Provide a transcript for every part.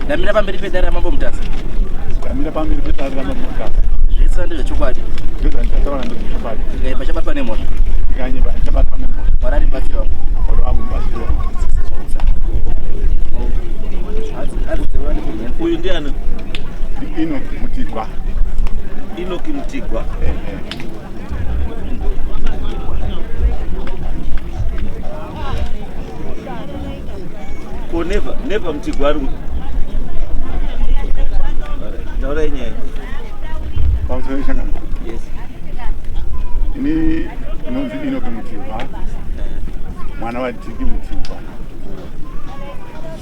Ndamira pamberi pedare raMambo Mutasa. Ndamira pamberi pedare raMambo Mutasa. Zvese ndezvechokwadi. Ndezvandichataura ndezvechokwadi. Ndikaipa chabatwa nemhosva. Ndikanyeba chabatwa nemhosva. Mwari andibatsira wangu. Mwari wangu Uyu ndiani? Enoki Mutigwa. Enoki Mutigwa. Ko never never Mutigwa ari Taurai nyaya. Pamusoro shangano. Yes. Ini inonzi Enoki Mutigwa. Mwana wa Dhiki Mutigwa.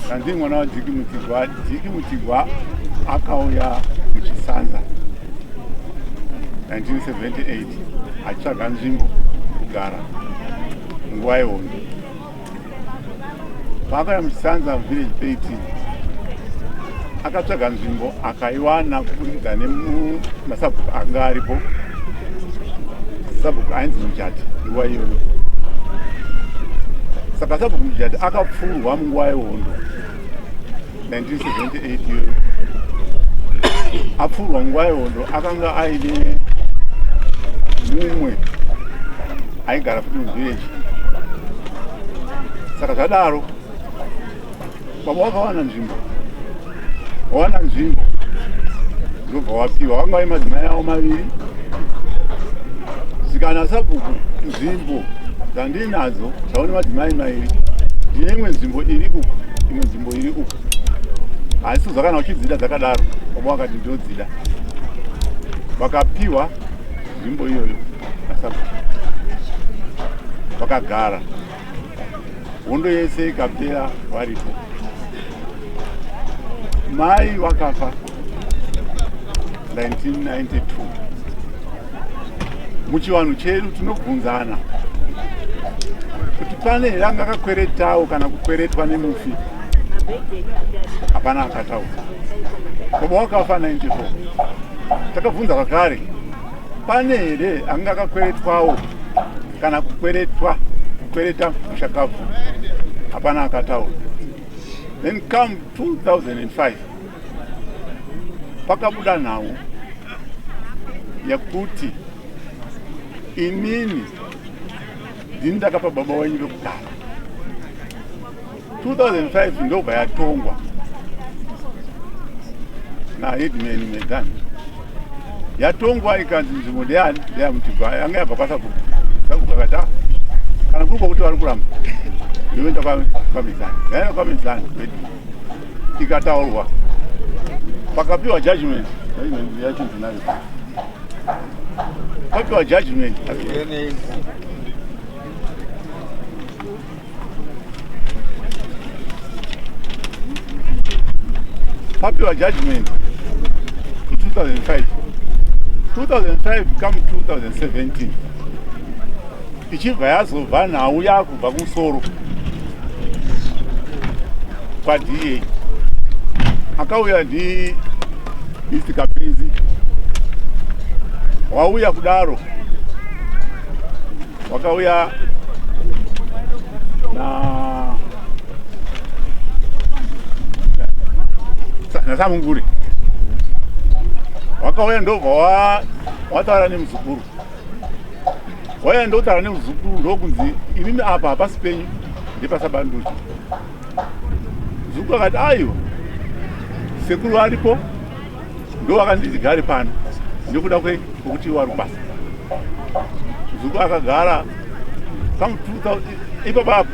Kanzi mwana wa Dhiki Mutigwa, Dhiki Mutigwa akauya muChisanza 1978 achitsvaga nzvimbo kugara nguva yehondo. Paakauya muChisanza village 13 akatsvaga nzvimbo akaiwana kuburikidza nemasabhuku anga aripo. Sabhuku ainzi Mujati nguva iyoyo. Saka sabhuku Mujati akapfurwa munguva yehondo 1978 iyoyo. Apfurwa nguva yehondo akanga aine mumwe aigara futi muvillage. Saka zvadaro baba wakawana nzvimbo, wawana nzvimbo ndobva wapiwa, vanga vaine madzimai avo maviri. Zvikana sabhuku nzvimbo dzandinadzo dzaone madzimai mairi, ndine imwe nzvimbo iri uku, imwe nzvimbo iri uku, asi zvakana uchidzida dzakadaro. Baba wakati ndinodzida, vakapiwa nzvimbo iyoyo nasabhuku, vakagara hondo yese ikapera varipo. Mai vakafa 1992. Muchivanhu chedu tinobvunzana kuti pane here anga akakweretawo kana kukweretwa nemufi. Hapana akataura. Baba wakafa 94. Takabvunza zvakare, pane here anga akakweretwawo kana kukweretwa kukwereta mushakabvu? Hapana akataura. Then come 2005 pakabuda nhau yekuti inini ndini ndakapa baba wenyu vekugara. 2005 ndobva yatongwa naheadman Medzani, yatongwa ikanzi nzvimbo ndeyani, ndeyaMutigwa, yanga yabva kwasabhuku. Sabhuku akati ah, kana kuri kwakuti vari kuramba ndoenda kwaMedzani, yaenda kwaMedzani ikataurwa, pakapiwa judgment. Judgment yacho ndinayo, papiwa judgment papiwa judgment 2005 2005 come 2017 ichibva yazobva nhau yakubva kumusoro kwaDA, akauya ndi Mr Kapenzi. Wauya kudaro wakauya na naSamunguri, wakauya ndobva wataura nemuzukuru, wauya ndotaura nemuzukuru, ndokunzi imimi apa hapasi penyu, ndepasabanduri. Muzukuru akati aiwa, sekuru aripo ndo vakanditi gare pano nekuda kwekuti wari kubasa. Muzukuru akagara ipapapo,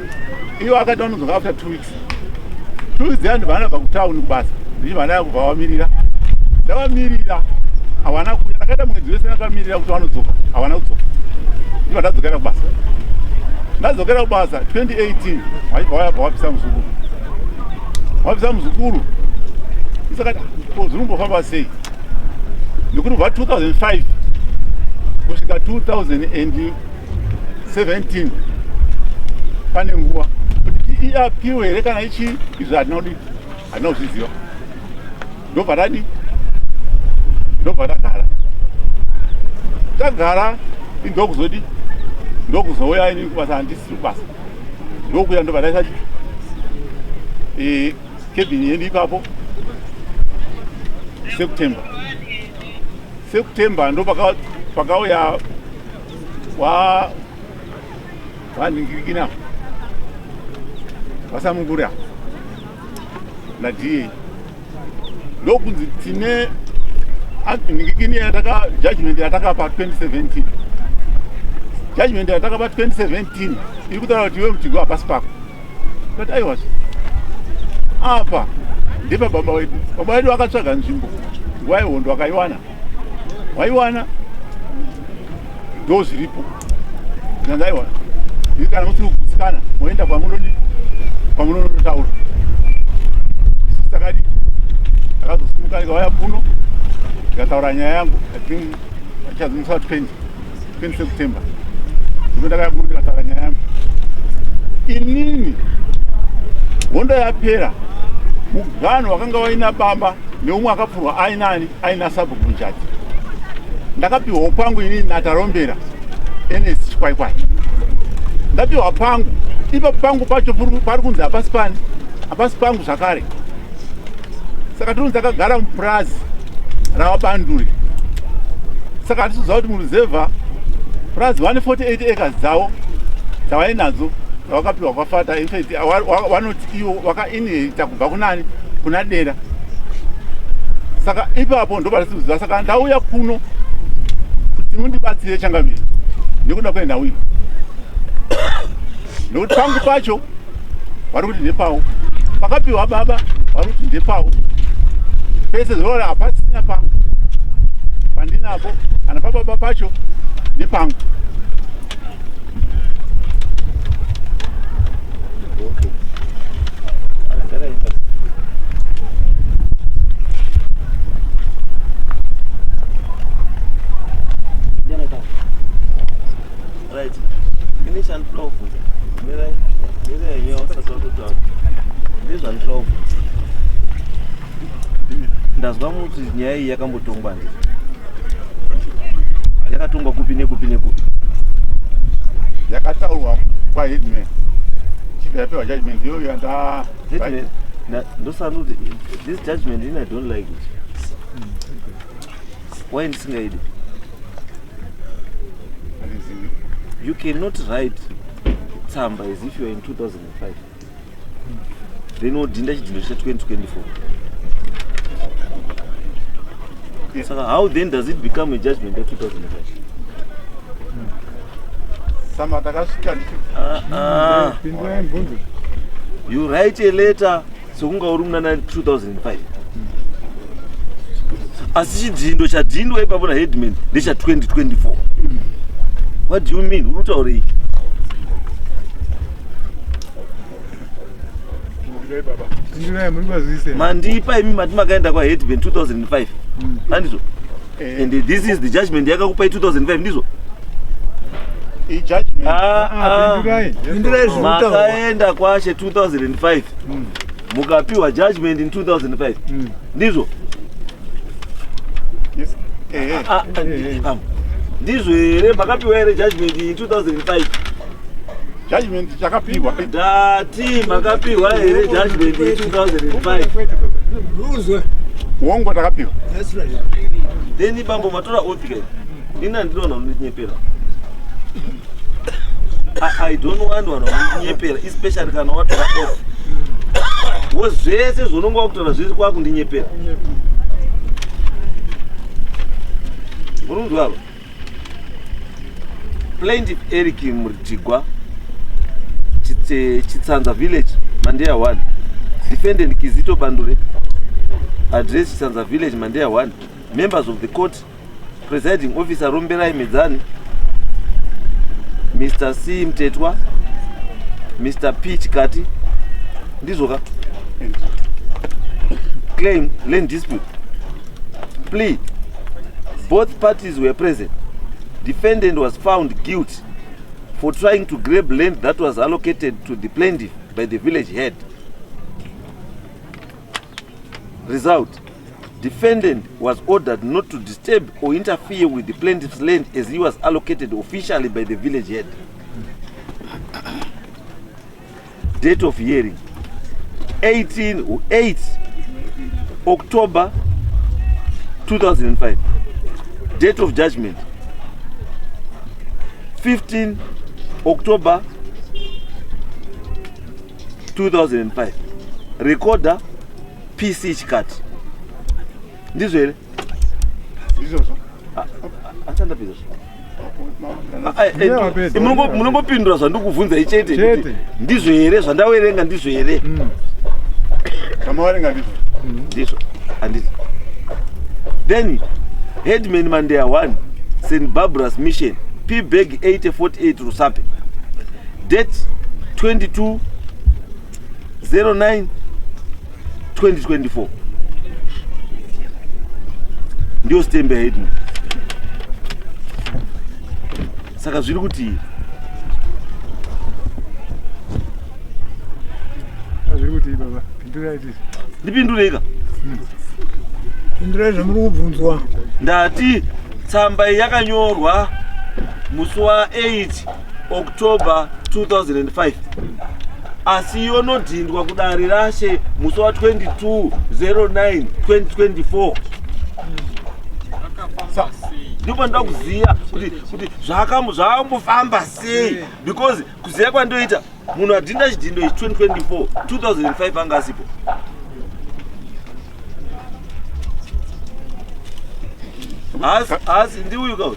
ivo akati vanodzoka after 2 weeks. 2 weeks dziyani ndibva kubva kutauni kubasa, ndichibva ndaya kubva vamirira, ndavamirira hawana kuuya. Ndakaita mwedzi wese ndakamirira kuti vanodzoka, hawana kudzoka. Ndibva ndadzokera kubasa. Ndadzokera kubasa 2018, vachibva vaya bva wabvisa muzukuru, wabvisa muzukuru. Isakati ko zvinombofamba sei, nekuti kubva 2005 kusvika 2017 pane nguva kuti iapiwe here kana ichi, izvo hatina kudi, hatina kuzviziva. Ndobva tadi, ndobva tagara, tagara, ndokuzodi, ndokuzouya ini kubasa, handisiri kubasa, ndokuya ndobva ndaisa cabin yedu ipapo. September. September ndo pakauya wa vanhingirikina vasamungura naDA ndokunzi tine nhingikini yataka judgment yatakapa 2017. Judgment yatakapa 2017 iri kutaura kuti iwe Mutigwa hapasi pako. Tati aiwazve, apa ndepababa wedu. Baba wedu akatsvaga nzvimbo nguva yehondo, akaiwana, waiwana, ndo zviripo. Zvikanzi aiwa, iri kana musiri kugutsikana moenda kwamunodi kwamunonotaura. Isu takadi takazosimuka ndikauya kuno ndikataura nyaya yangu. I think achazi musi wa 20 September ndipo ndakauya kuno ndikataura nyaya yangu. Inini hondo yapera, muganho wakanga waina baba neumwe akapfurwa ainani aina sabhuku Munjati. Ndakapiwawo pangu inini natarombera ns Chikwaikwai. Ndapiwa pangu, ipapo pangu pacho pari kunzi hapasi pani, hapasi pangu zvakare. Saka tiri kunzi takagara mupurazi ravabanduri. Saka hatisi kuziva kuti muruzevha purazi vane 48 acres dzavo dzavainadzo dzavakapiwa kwafata. Infact vanoti ivo vakainherita kubva kunani, kuna Dera. Saka ipapo ndo patisi kuziva. Saka ndauya kuno kuti mundibatsire changamire nekuda kwenhau iyi, nekuti pangu pacho vari kuti ndepawo, pakapiwa baba vari kuti ndepawo. Pese zvorora hapasina pangu pandinapo kana pababa pacho nepangu. Okay. Right. Ini chandinoda kubvunza. Mirai, mirai yenyu usati watotaura. Ndezvandinoda kubvunza. Ndazwa kuti nyaya iyi yakambotongwa ndi. Yakatongwa kupi nekupi nekupi? Yakataurwa kwaheadman, chibva yapiwa judgment iyoyo yanda. Headman, ndosanoti this judgment in I don't like it. Why ndisingaidi? Handizivi. You cannot write tsamba as if you are in 2005. Then wodhinda chidhindo cha 2024. Saka how then does it become a judgment ya 2005? Tsamba takasvika ndichi Ah, ah. Pindurai mubvunzo. You write a letter sekunga uri muna 2005, asi chidhindo chadhindwa ipapo naheadman ndecha 2024. What do you mean? Uri kutaurei? Pindurai baba. Pindurai, muri kwazvise. Mandipa imi mati makaenda kwaheadman 2005, handizvo? Eh. And this is the judgment yakakupai 2005, ndizvo? Ijudgment. Ah, ah. Pindurai. Pindurai zviri kutaurwa. Makaenda kwashe 2005, mukapiwa judgment in 2005, ndizvo? Yes. Eh. Ah, ah, ndizvo here? Makapiwa here judgment in 2005? Judgment chakapiwa. Ndati makapiwa here judgment in 2005? Uzwe. Wongo, takapiwa. That's right. Then bambo matora oath kai. Ini handinoona unondinyepera. I don't want vanhu vanondinyepera, especially kana watora oath. Wo zvese zvaunonga wakutaura zvese kwakundinyepera. Urunzwa apa? Plaintiff Eric Murigwa, Chitsanza Village, Mandeya 1. Defendant Kizito Bandure, address Chitsanza Village, Mandeya 1. Members of the court, presiding officer Romberai Medzani, Mr. C Mtetwa, Mr. P Chikati, ndizvo ka? Claim, land dispute. Plea. Both parties were present. Defendant was found guilty for trying to grab land that was allocated to the plaintiff by the village head. Result: defendant was ordered not to disturb or interfere with the plaintiff's land as he was allocated officially by the village head. Date of hearing 18 8 October. 2005. Date of judgment 15 October 2005. Recorder PC Chikati. Ndizvo here? Izvozvo. Asandapedza. Munongopindura zvandikubvunzai chete kuti ndizvo here zvandawerenga, ndizvo here? Zvamawerenga ndizvo. Ndizvo. Handiti. Then Headman Mandeya 1, St. Barbara's Mission, P Bag 8048 Rusape. Date 22 09 2024. Ndiyo stembe yaHeadman. Saka zviri kuti Zviri kuti baba, pindurai tisi. Ndipindureka. Pindurai zvamuri kubvunzwa. Ndati tsamba iyi yakanyorwa musi wa8 October 2005 asi yonodhindwa kudare rashe musi wa22 09 2024. Ndipo ndoda kuziva kuti zvakambofamba sei, because kuziva kwandoita munhu adhinda chidhindo ichi 2024, 2005 anga asipo. Asi ndiuyu kauyu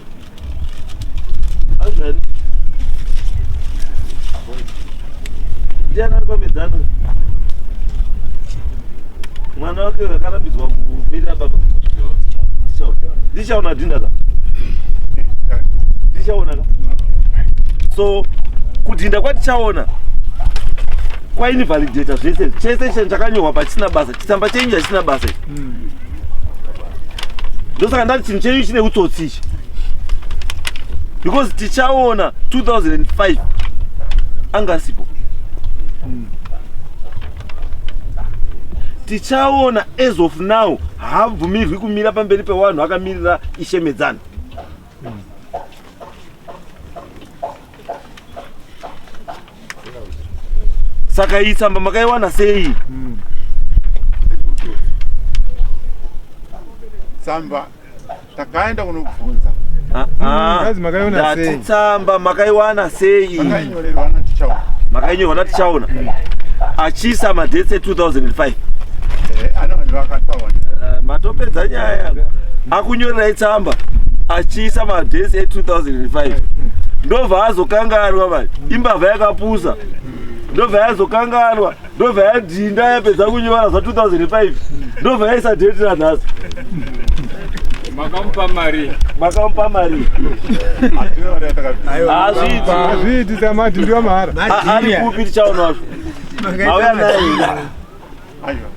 azani ndiani ari kwamedzano, mwana wake akarambidzwa kumirira baba. Ndichaona dhinda ka, ndichaona ka. So kudhinda kwatichaona kwainvalidata zvese chese chakanyorwa pachisina basa. Chitsamba chenyu chachisina basa ichi. Ndosaka ndati chinhu chenyu chine utsotsi ichi, because tichaona 2005 anga asipo. Tichaona as of now haabvumirwi kumira pamberi pevanhu akamirira ishemedzano. Saka iyi tsamba makaiwana sei? Tsamba takaenda kunobvunza. Ah, ah. Ngazi makaiona Ndati sei? tsamba makaiwana sei? Takainyorerwa natichaona. Makainyorwa natichaona achiisa madates e2005? Ano vakataura. Matopedza nyaya. Akunyorerai tsamba achiisa madates e2005, ndobva azokanganwa. Manje imbavha yakapusa, ndobva yazokanganwa, ndobva yadhinda, yapedza kunyora zva2005, ndobva yaisa date ranhasi. Makamupa mari? Makamupa mari? Hatina mari yatakabvisa. Hazviiti. Hazviiti, samadhindiwa mahara. Ari kupi tichaona wacho? Mauya naye? Aiwa.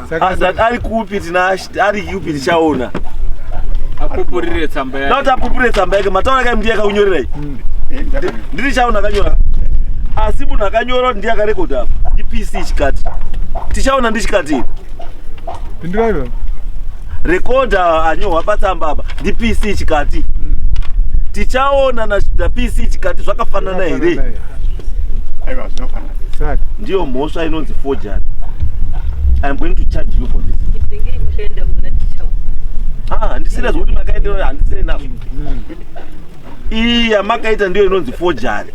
Saka Ndati ari kupi ari kupi tichaona? Apupurire tsamba yake. Ndauti apupure tsamba yake. Mataura kai, ndiye akakunyorerai? Ndakanyora. Ndiri chaona akanyora, asi munhu akanyora kuti ndiye akarekodha apa ndiPC Chikati. Tichaona ndiChikati iri? Pindurai baba. Rekodha anyorwa patsamba apa ndiPC Chikati. Tichaona naPC Chikati zvakafanana here? Aiwa, zvinofanana. Saka Ndiyo mhosva inonzi forgery. I am going to charge you for this. Ndenge makaenda kuna tichaona. Ah, handisiri zvekuti makaenda, handisiri nazvo. Iyi yamakaita ndiyo inonzi forgery,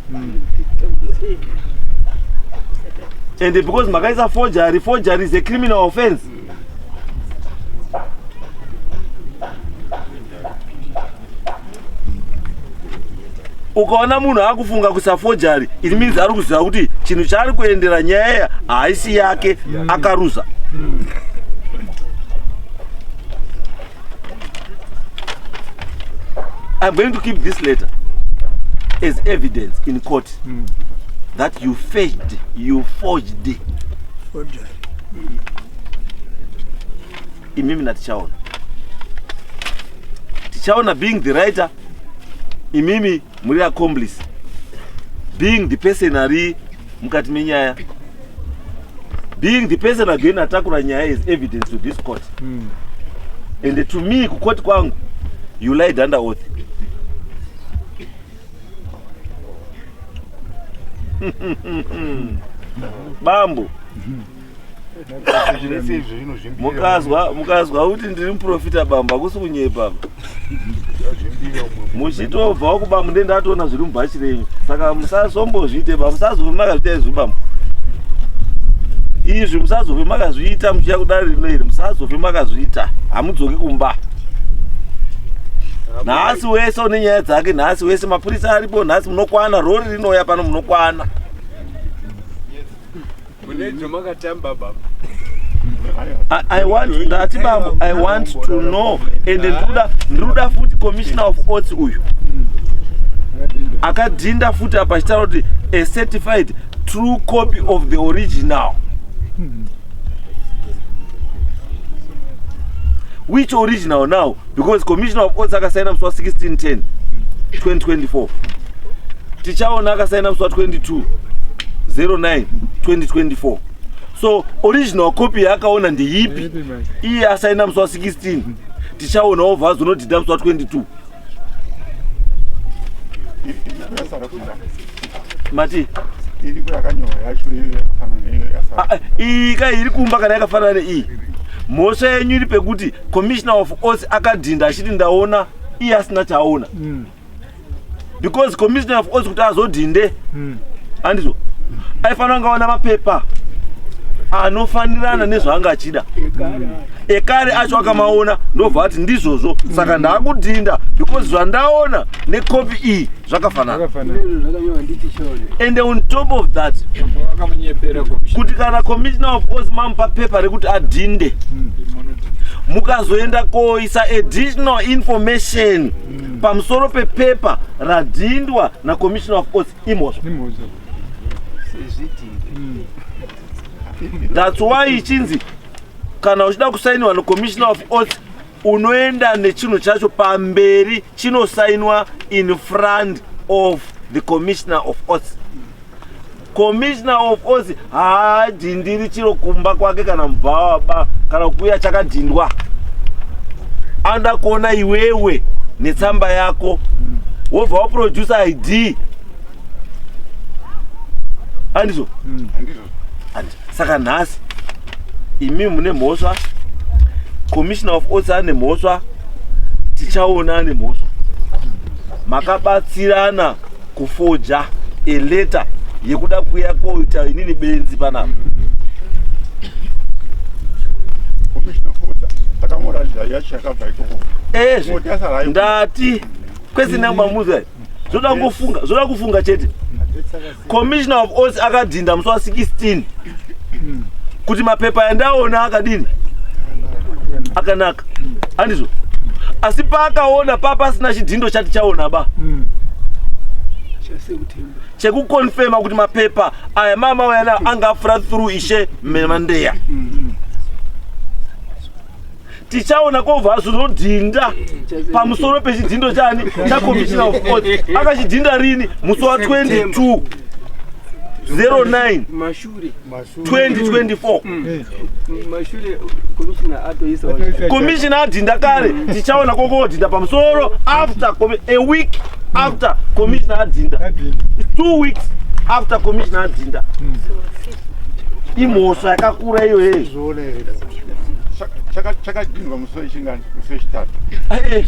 and because makaisa forgery, forgery is a criminal offense. Ukaona munhu akufunga kuisa forgery, it means ari kuziva kuti chinhu chaari kuendera nyaya haisi yake, akaruza. I'm going to keep this letter as evidence in court that you faked, you forged. Forgery. Imimi natichaona. Tichaona being the writer, imimi muri accomplice, being the person ari mukati menyaya, being the person again atakura nyaya as evidence to this court. And to me, kukoti kwangu, you lied under oath. Bambo. Zvese izvo zvinozvimbira. Mukazwa mukazwa kuti ndiri muprofita bamba hakusi kunyepa. Muchitobvawo kuba munde ndatoona zviri mubhachi renyu. Saka musazombozviite ba musazofe makazviita izvi bamba. Izvi musazofe makazviita muchiya kudare rino iri musazofe makazviita hamudzoki kumba. Nhasi wese une nyaya dzake nhasi wese mapurisa aripo nhasi munokwana rori rinouya pano munokwana. I want ndati bambo I want to know and ndikuda ndikuda futi commissioner of oaths uyu akadhinda futi apa achitaura kuti a certified true copy of the original which original now because commissioner of oaths akasaina musi wa 1610 2024 tichaona akasaina musi wa 22 09 2024 so original copy yaakaona ndeipi iye asaina musi wa 16 tichaona obva azonodhidha musi wa 22 mati ah, iyi ka iri kumba kana yakafanana neiyi mhosva yenyu iri pekuti commissioner of oaths akadhinda achiti ndaona iye asina chaaona mm. because commissioner of oaths kuti azodhinde mm. andizvo aifanira kunge aona mapepa anofanirana nezvaanga achida ekare acho akamaona ndobva ati ndizvozvo saka ndaakudhinda because zvandaona nekopi iyi zvakafanana and on top of that kuti kana commissioner of course mamupa pepa rekuti adhinde mukazoenda koisa additional information pamusoro pepepa radhindwa nacommissioner of course imhosva that's why ichinzi kana uchida kusainiwa nocommissioner of oath unoenda nechinhu chacho pamberi chinosainwa in front of the commissioner of oath commissioner of oath haadhindiri chiro kumba kwake kana mubhawa kana kuya chakadhindwa anoda kuona iwewe netsamba yako wobva waproducer id andizvo mm. Saka nhasi imi mune mhosva, commissioner of oaths ane mhosva, tichaona ane mhosva. Makabatsirana kufoja a letter yekuda kuya koita inini benzi panapa. Ezve ndati kwese nangwa muzwa zvoda kufunga zvoda kufunga chete. Commissioner of Oaths akadhinda musi wa 16 kuti mapepa yandaona akadini akanaka andizvo asi paakaona papasina chidhindo chati chaona ba chekukonfema kuti mapepa aya mama wayana anga afura through ishe mandeya tichaona kobva azonodhinda pamusoro pechidhindo chani chacommissioner of court akachidhinda rini musi wa 22 09 2024 commissioner adhinda kare tichaona kokodhinda pamusoro after a week after commissioner adhinda 2 weeks after commissioner adhinda imhosva yakakura iyo hei Chakadhindwa musi wechingani? Musi wechitatu. Eh, eh,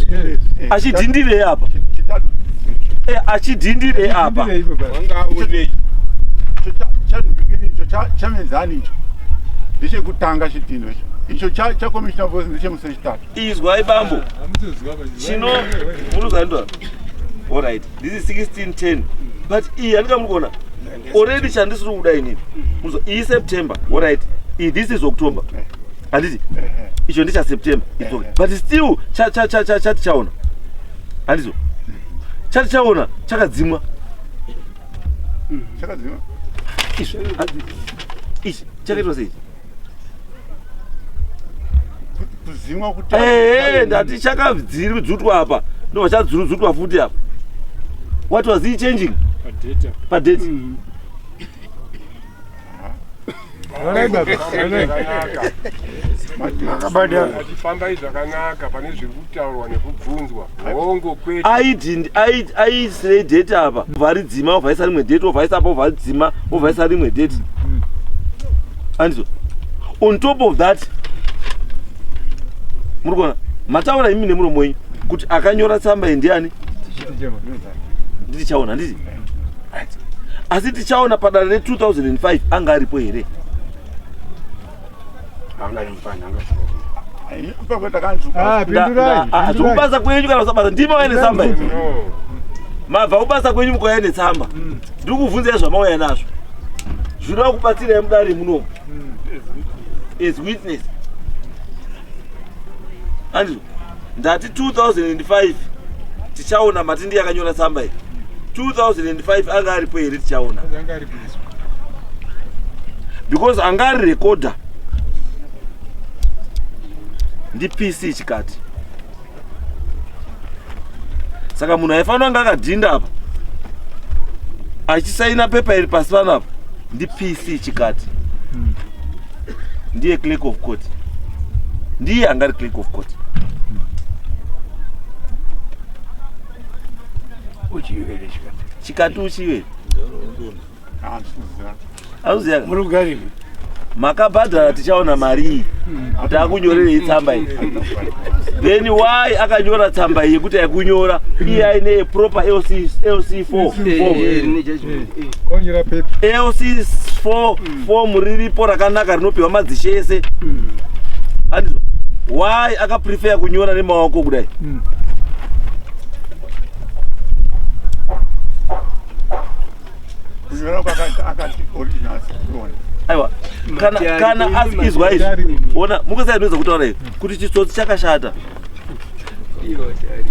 eh, achidhindirei apa? Achidhindirei apa? Chamenzani icho ndechekutanga chidhindo icho icho chacommissioner voice ndechemusi wechitatu. Izwai bambo chino munozandwa alright this is 1610 but iyi handika muri kuona already chandisiri kuda inini iyi september alright iyi this is october handiti icho ndechaseptember it's okay but still chati chaona handizvo chati chaona chakadzimwa chakadzimwa ichi chakaitwa sei kuzimwa kuti eh ndati chakadzutwa apa ndobva chadzurudzutwa futi apa what was he changing padate mm. Fambai zvakanaka pane zviri kutaurwa nekubvunzwa hongo kwete. Aisirei date apa vharidzima ovhaisa rimwe date ovhaisa apa ovharidzima ovhaisa rimwe date andizvo. On top of that, muri kuona mataura imi nemuromo wenyu kuti akanyora tsamba iyi ndiani? Nditichaona, handiti? Right. Asi tichaona padare re2005 anga aripo here? Zvekubasa kwenyu kana kusabasa ndimi mauya netsamba iyi. Mabva kubasa kwenyu mukauya netsamba. Ndiri kuvhunzai zvamauya nazvo. Zvinoda kubatsirai mudare munomu. As witness. Andrew, ndati 2005 tichaona mati ndiye akanyora tsamba iyi. 2005 anga aripo here tichaona? Because anga ari recorder ndi PC Chikati. Saka munhu aifanira anga akadhinda apa achisaina pepa iri pasi panapa ndi PC Chikati. Ndiye clerk of court, ndiye anga ari clerk of court. Chikati uchiwe auziya makabhadhara tichaona mari iyi kuti akunyorerei tsamba iyi. Then why akanyora tsamba iyi yekuti aikunyora iye aine proper LC, LC4 form? Konyora pepa. LC4 form riripo rakanaka rinopiwa madzishe ese. Handizvo? Why akaprefer kunyora nemaoko kudai? Kunyora kwakaita akati original kuona. Aiwa, kana asi izwa izvi, ona mukusai ndinoza kutaura izvi kuti chitsotsi chakashata.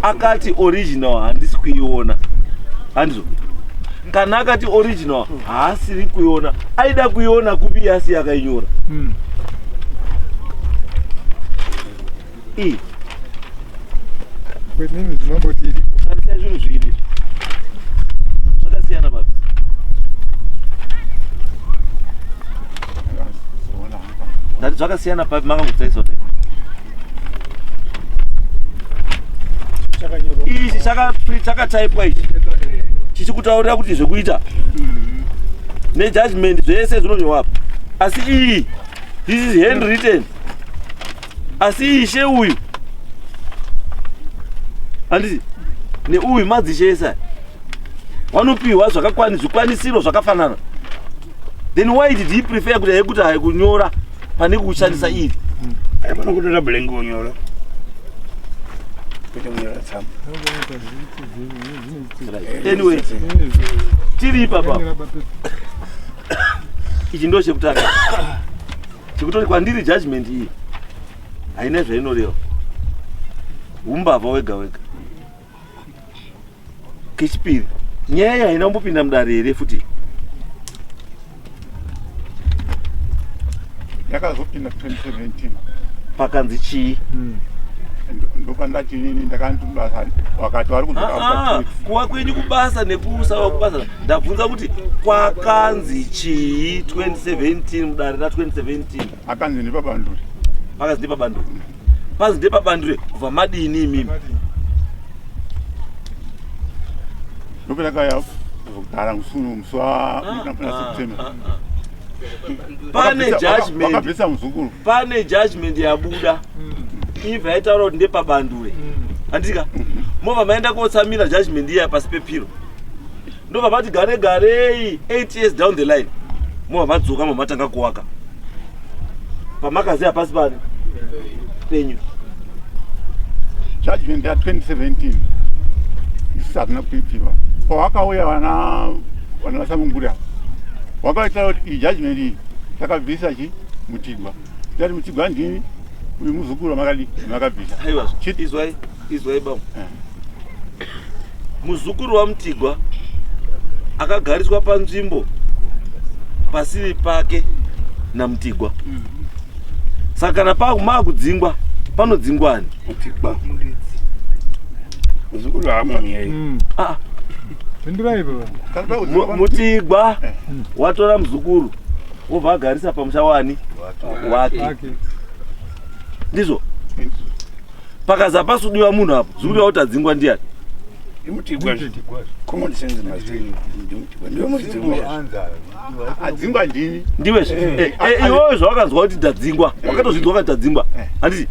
Akati original handisi kuiona, handizvo? Kana akati original haasiri kuiona, aida kuiona kupi asi akainyora? Iyi Kwenini zvinomboti iripo. Tarisai zvinhu zviviri zvakasiyana papi. Ndati zvakasiyana papi makangotarisa kudai. Ichi chakataipwa ichi chichikutaurira kuti zvekuita nejudgment zvese zvinonyorwa apa, asi iyi, this is handwritten. Asi ishe uyu handiti neuyu madzishe ese aya vanopiwa zvikwanisiro zvakafanana. Then why did he prefer kuti aye kuti aye kunyora pane kushandisa iri? Aifana kutora blank wonyora kwete kunyora tsamba. Anyway, tiri ipapa, ichi ndo chekutanga chekutori kwandiri judgment iyi haina zvainoreva, umbavha wega wega. Kechipiri, nyaya iyi haina kumbopinda mudare here futi? Yakazopinda 2017. Pakanzi chii? Ndopandati inini ndakanti basa wakati vari kudzoka Ah, ah, kuwa kwenyu kubasa nekusava kubasa, ndabvunza kuti kwakanzi chii 2017, mudare ra2017? Akanzi ndepabanduri. Pakanzi ndepabandure, panzi ndepabandure, kubva madini imimi? Ndopandakauya kuzogara musi wa September. Pane judgment. Wakabvisa muzukuru. Pane judgment yabuda ibva yaitaura kuti ndepabandure, handika? Mobva maenda kotsamira judgment iya pasi pepiro, ndobva mati gare garei 8 years down the line, mobva madzoka, mobva matanga kuwaka pamakaziva pasi pani penyu. Judgment ya2017 isusu hatina kuipiwa. Pawakauya vana vasamunguri ava wakaita kuti iyi judgment iyi takabvisa chi Mutigwa, tati Mutigwa ndini uyu muzukuru wamakadi makabvisa. Aiwa, izwai, izwai bamu. Muzukuru waMutigwa akagariswa panzvimbo pasiri pake naMutigwa. Saka kana maakudzingwa, panodzingwani? Mutigwa muzukuru haamamiyei. Ah, Pindurai baba. Mutigwa watora muzukuru wobva agarisa pamusha wani wake. Ake. Ndizvo pakaza pasudiwa munhu apo, zvikudiwa kuti adzingwa ndiani? Ndimutigwa. Common sense must ndimutigwa. Ndiwe muridzi wemusha. Adzingwa ndini. Ndiwe iwewe zvawakanzwa kuti ndadzingwa, wakatozvinzwa kuti ndadzingwa, handiti?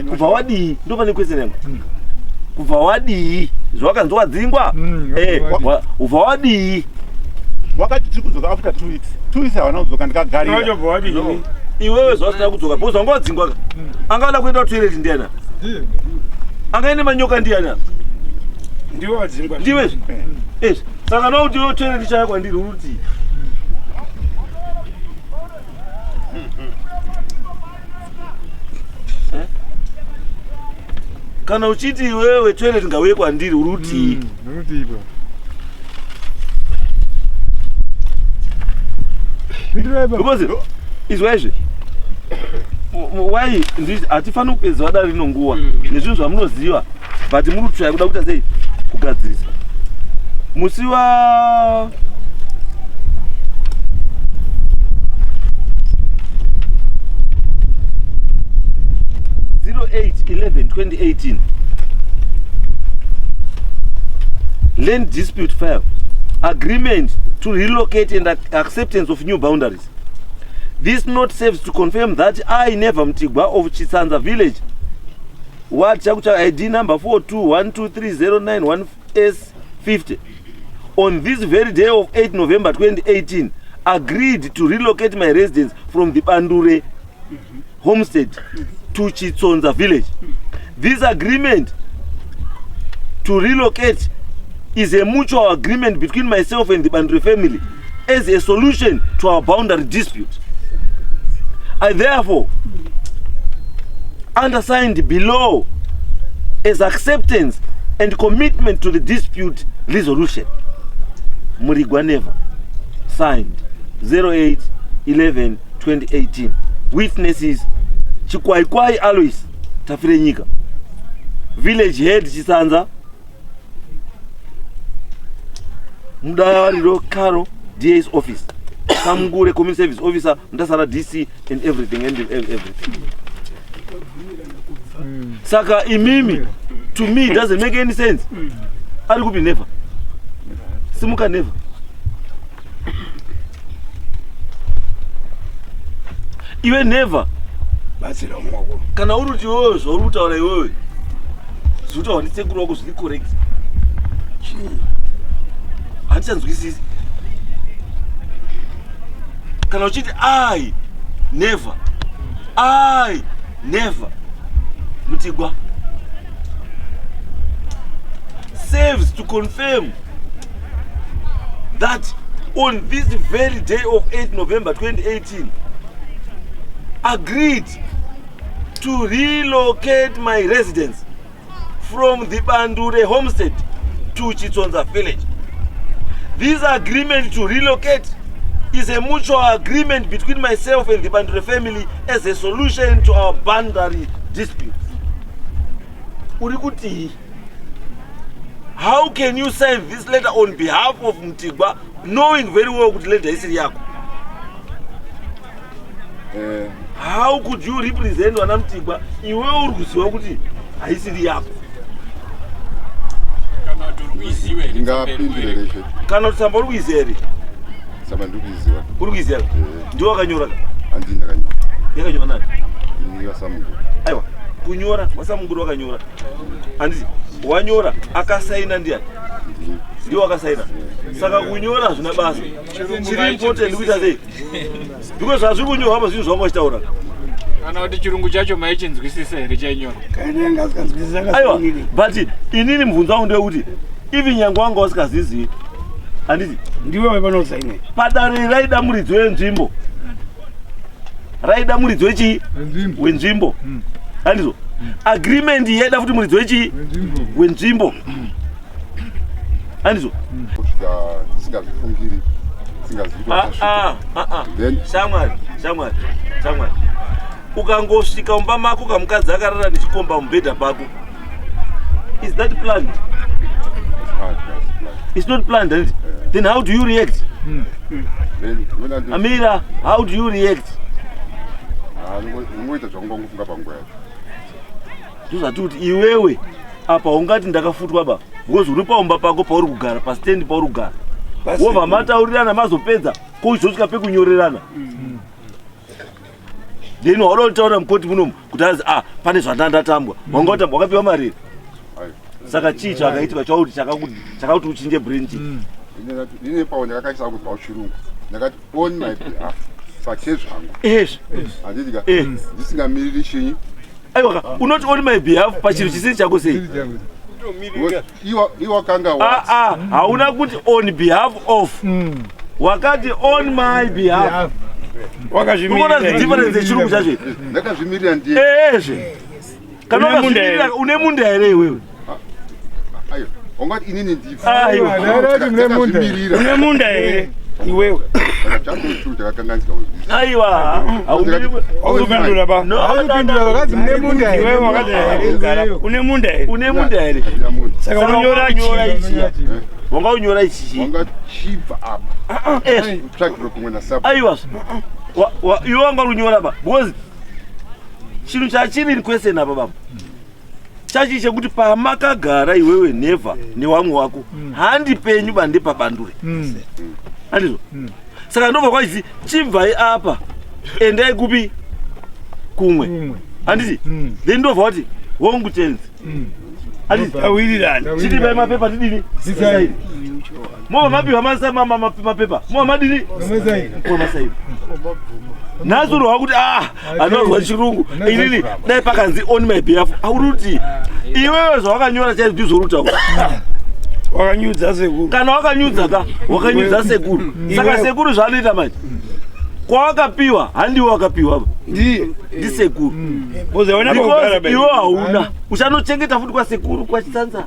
Kubva wadii? Ndopane question yangu. Kubva wadii? Zvawakanzwa wadzingwa, ubva wadii? Wakati tiri kudzoka after 2 weeks. 2 weeks havana kudzoka, ndikagarira. Iwewe zvawasina kudzoka because wanga wadzingwa ka. Angada kuenda kutoilet ndiani? Angaende manyoka ndiani? Ndiwe wadzingwa. Ndiwe izvi. Saka nokuti iwe toilet chaya kwandiri uri kuti kana uchiti iwewe toilet ngauye kwandiri uri kutii? Because izwa izvi, wai hatifaniri kupedza dare rino nguva nezvinhu zvamunoziva, but muri kutsvaya kuda kuita sei kugadzirisa. Musi wa 08/11/2018, land dispute file, agreement to relocate and acceptance of new boundaries. This note serves to confirm that I, Never Mtigwa of Chisanza village, ward Chakucha, ID number 4212309 S50, on this very day of 8 November 2018, agreed to relocate my residence from the Bandure homestead to Chitsonza village. This agreement to relocate is a mutual agreement between myself and the Bandure family as a solution to our boundary dispute. I therefore undersigned below as acceptance and commitment to the dispute resolution. Murigwa Never. Signed 08 11 2018. Witnesses: Chikwaikwai Alois Tafirenyika, village head Chisanza, Mudawariro Caro, DA's office, Samgure, community service officer, Mtasara DC, and everything and everything. Saka imimi, to me it doesn't make any sense. Ari kupi Never? Simuka, Never. Iwe Never, Batsira umwe wako. Kana uri kuti iwewe zvauri kutaura, iwewe zviri kutaurwa ndisekuru wako zviri correct, handichanzwisisi. Kana uchiti I never, I never Mutigwa serves to confirm that on this very day of 8 November 2018 agreed to relocate my residence from the Bandure homestead to Chitsonza village. This agreement to relocate is a mutual agreement between myself and the Bandure family as a solution to our boundary dispute. Uri kuti how can you sign this letter on behalf of Mtigwa knowing very well kuti letter isiri yako? How could you represent vana Mutigwa iwe uri kuziva kuti haisiri yako? Kana kuti uri kuiziva here? Ndingapindure reshe. Kana kuti tsamba uri kuiziva here? Tsamba ndiri kuiziva. Uri kuiziva? Ndiwe wakanyora ka? Handii ndakanyora. Yakanyora nani? Ini vaSamunguru. Aiwa, kunyora waSamunguru wakanyora, handiti? Wanyora, akasaina ndiani? Ndini. Ndiwe wakasaina. Saka kunyora hazvina basa. Chiri important kuita sei? Because zvazviri kunyorwa apa zvinhu zvavanga vachitaura. Kana kuti chirungu chacho maichinzwisisa here chainyora? Kana anga asinganzwisisi. Aiwa, but inini mubvunzo wangu ndewekuti even nyange wanga usikazizivi, handiti? Ndiwe wepanosaina. Padare raida muridzi wenzvimbo, raida muridzi wechii? Wenzvimbo, handizvo? Agreement yaida futi muridzi wechii? Wenzvimbo, handizvo? Kusvika tisingazvifungiri, tisingazivi Ah, kuti ah, ah, ah. Then Shamwari, shamwari, shamwari, ukangosvika mumba mako kamukadzi akarara nechikomba mubhedha pako, is that planned? It's not planned, handiti? Then how do you react? Then when I do Amira, how do you react? Ah, ndingoita zvakungongofunga panguva yacho. Ndozvati kuti iwewe apa ungati ndakafutwa ba. Because uri paumba pako pauri kugara, pastendi pauri kugara, wobva mataurirana, mazopedza koizosvika pekunyorerana, then wauda kutaura mukoti munomu kuti azi, ah, pane zvandandatambwa. Wanga watambwa, wakapiwa mari here? Saka chii chakaitika chauti chakakuti uchinje brain chii? Ndine pawo ndakakaisa kubva kuchirungu, ndakati on my behalf, pachezvangu. Ezvo. Handiti ka? Eh. Ndisingamiriri chinyi. Aiwa, unoti on my behalf pachinhu chisiri chako sei? Iwakanga Ah, ah, hauna kuti on behalf of, wakati on my behalf. Unoona zidifference yechirungu chacho ichi? Ndakazvimirira ndiye. Ezve, kana Une munda wakazvimirira here? une munda here iwewe? Aiwa, ungati inini ndife. Aiwa. Ndakazvimirira. Une munda here iwewe? Chako chakakanganisika kuzvisa. Aiwa, Hauzopindura ba. No, Hauzopindura, vakanzi mune munda here? Iwewe wakati here? Une munda here? Une munda here? Handina munda. Saka unonyora unyora chii? ichi, wanga unyora ichi chii? Wanga chibva apa. Ezvo. Kutsvagirwa kumwe nasapa. Aiwa, iwe wanga unyora ba, because chinhu chachiri in question apa, baba, chachi chekuti pamakagara iwewe Never newamwe wako, handi penyu bande pabandure, handizvo? Saka ndobva kwachizi chibvai apa, endai kupi? Kumwe, handiti? Then ndobva wati hongu tenzi, handiti? Tawirirana. Chitipai mapepa tidini? Tisaini. Mova mapiwa mapepa, mova madini? Mova masaini. Nhasi unohwa kuti, ah, anozwa chirungu inini, dai pakanzi on my behalf. Auri kuti iwewe zvawakanyora chaizvo ndizvo uri kutaura. Wakanyudza sekuru. Kana wakanyudza ka, wakanyudza sekuru. Saka sekuru zvaanoita manje, kwawakapiwa handiwe wakapiwa ba. Ndiye. Ndisekuru. Boza wena Because pakugara. iwe hauna, uchanochengeta futi kwasekuru kwachitsanza.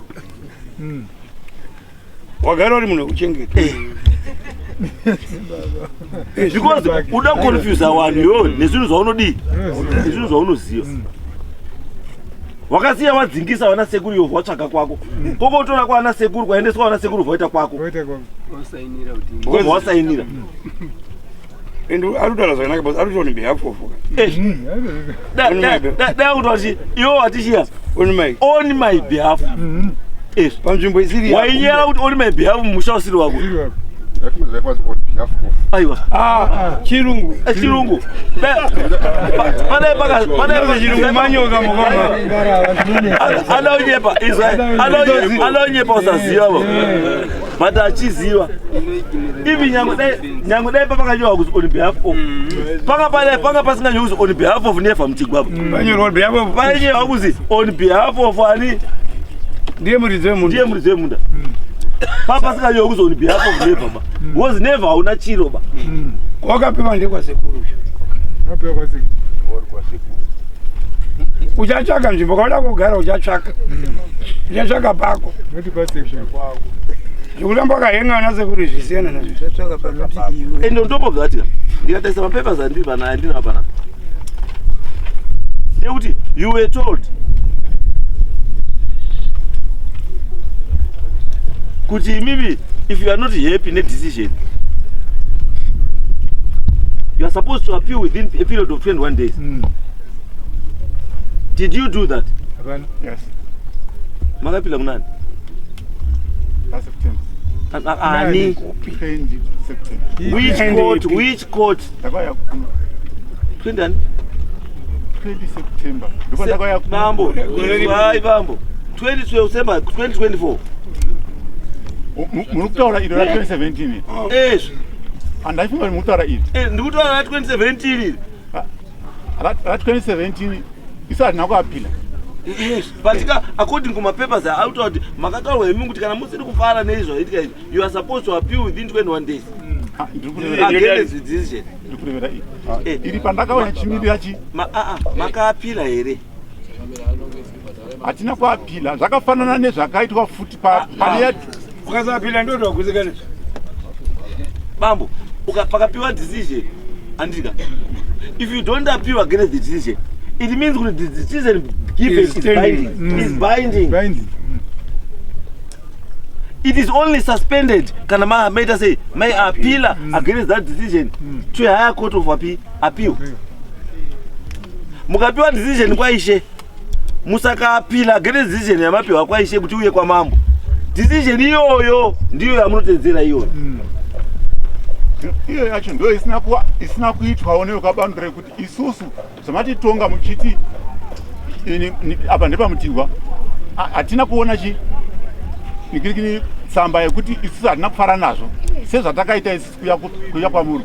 Wagara uri munhu wekuchengeta. Because uda kuconfusa vanhu iwewe nezvinhu zvaunodii, nezvinhu zvaunoziva. Wakasiya wadzingisa vana sekuru, iwe watsvaga kwako, kokotora kwana sekuru, kwaendeswa vana sekuru, vaita kwako, wobva wasainira. And ari kutaura zvakanaka because ari kuti on behalf of. Dai kuti wati iwe watishiya On my. On my behalf. Ezvo. Panzvimbo isiri yako. Wainyara kuti on my behalf musha usiri wako. Ndakati on behalf of. Aiwa. Ah, chirungu. Chirungu. Padai Chinozi chirungu manyoka mukoma. Anaonyepa izwa, anaonyepa usaziva bo, but achiziva ivi. Nyange dai papakanyorwa kuti on behalf of, panga padai panga pasinganyorwi kuti on behalf of Never Muchigwapa. Panyorwa on behalf of. Painyorwa kuzi on behalf of ani? Ndiye muridzi wemunda. Ndiye muridzi wemunda. Papasinganyorwi kuzi on behalf of Never ba, because Never hauna chiro ba. Wakapiwa ndekwasekuru. Uchatsvaka nzvimbo kauda kugara, uchatsvaka. Uchatsvaka pako. Zvekuramba wakahenga sekuru zvisiyana nazvo. And on top of that, ndikatarisa mapapers andiri pana andina panapa, ndekuti you were told kuti imimi, if you are not happy nedecision, you are supposed to appeal within a period of 21 days. Did you do that? Yes. Makapila kunani? Last September. Ani? 20 September. Which court? Which court? Ndakauya kuno. 20 ani? 20 September. Ndipo ndakauya kuno. Bambo, izwai bambo, 20 September 2024. Muri kutaura iro ra 2017? Ezvo. Handaifunga kuti muri kutaura iri. Ndikutaura ra 2017 iri. Ra 2017 isu hatina kuapila. Yes, but ka according kumapapers autaura kuti makataurwa imi kuti kana musiri kufara neizvo zvaitika izvi, you are supposed to appeal within 21 days against the decision. Ndiri kurevera iri. Iri pandakauya chimirira chi. Makaapila here? Hatina kuapila. Zvakafanana nezvakaitwa futi pane Ukasapila ndotwagutsikana. Bambo, pakapiwa decision, andika, if you don't appeal against the decision, it means kuti the decision given Is is standing. binding, is binding. It is only suspended kana maita sei, mai appeala against that decision to a higher court of appeal. Mukapiwa decision kwaishe, musakaapila against decision yamapiwa kwaishe kuti uye kwamambo. Decision iyoyo ndiyo yamunotedzera iyoyo. Iyo yacho ndo isina kuitwawo nevekwaBandure kuti isusu zvamatitonga muchiti apa ndepamutirwa, hatina kuona chi nikirikini tsamba yekuti isusu hatina kufara nazvo sezvatakaita isusu kuya kwamuri